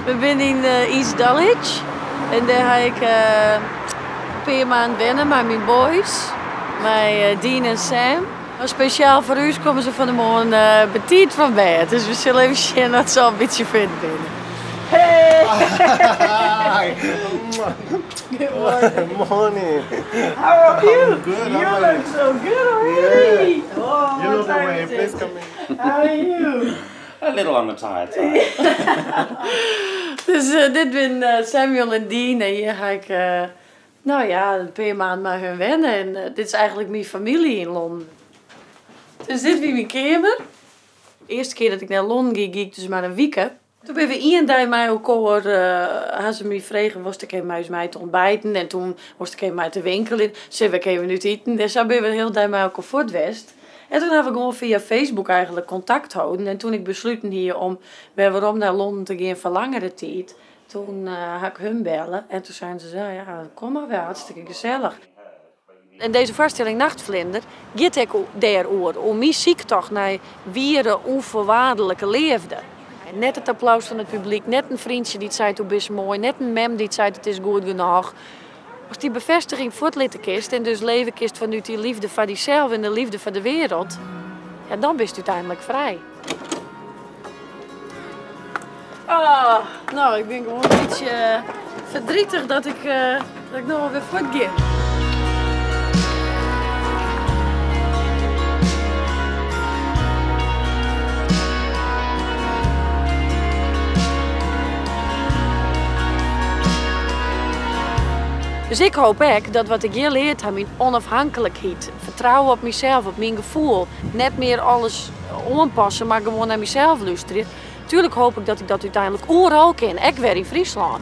We binne yn East Dulwich en dêr ha ik in pear maand wenne mei myn boys, mei Dean en Sam. Spesjaal foar ús komme se fan 'e moarn betiid fan bêd, dus we sille even sjen oft se al in bytsje fit binne. Hey! Hi! Good morning. Morning. How are you? I'm good. You How are look so good already. Yeah. Oh, You what know the time way. is it? Please come in. How are you? A little on the tired side. Dus dit binne Samuel en Dean en hjir ha ik, no ja, in pear maand mei hun wenne en dit is eigentlik myn famylje yn Londen. Dus dit wie myn keamer. De earste kear dat ik nei Londen gie, gie ik dus mar in wike. Toen binne we ien dei mei elkoar, ha se my frege, wolst ek even mei ús mei te ontbijten? En toen wolst ek even mei te winkeljen? Sille we ek even út iten? En sa binne we de hiele dei mei elkoar fuort west. En toen ha we gewoan fia Facebook eigentlik kontakt holden. En toen ik besluten hie om wer werom nei Londen te gean foar langere tiid, toen ha ik hun belle. En toen seinen se, nou ja, kom mar wer, hartstikke gesellich. En dizze foarstelling Nachtvlinder giet ek dêroer, oer myn syktocht nei wiere, ûnfoarwaardelike leafde. Net it applaus fan it publyk, net in freontsje dy't seit do bist moai, net in mem dy't seit it is goed genôch. Ast dy befêstiging fuortlitte kinst en dus leve kinst fanút dy leafde foar dysels en de leafde foar de wereld, ja, dan bist úteinlik frij. Oh, no, ik bin gewoan in bytsje ferdrietich dat ik no alwer fuortgean. Dus ik hoop ek dat wat ik hjir leard ha, myn ûnôfhinklikheid, fertrouwen op mysels, op myn gefoel, net mear alles oanpasse, mar gewoan nei mysels lústerje. Tuerlik hoop ik dat ik dat úteinlik oeral kin, ek wer yn Fryslân.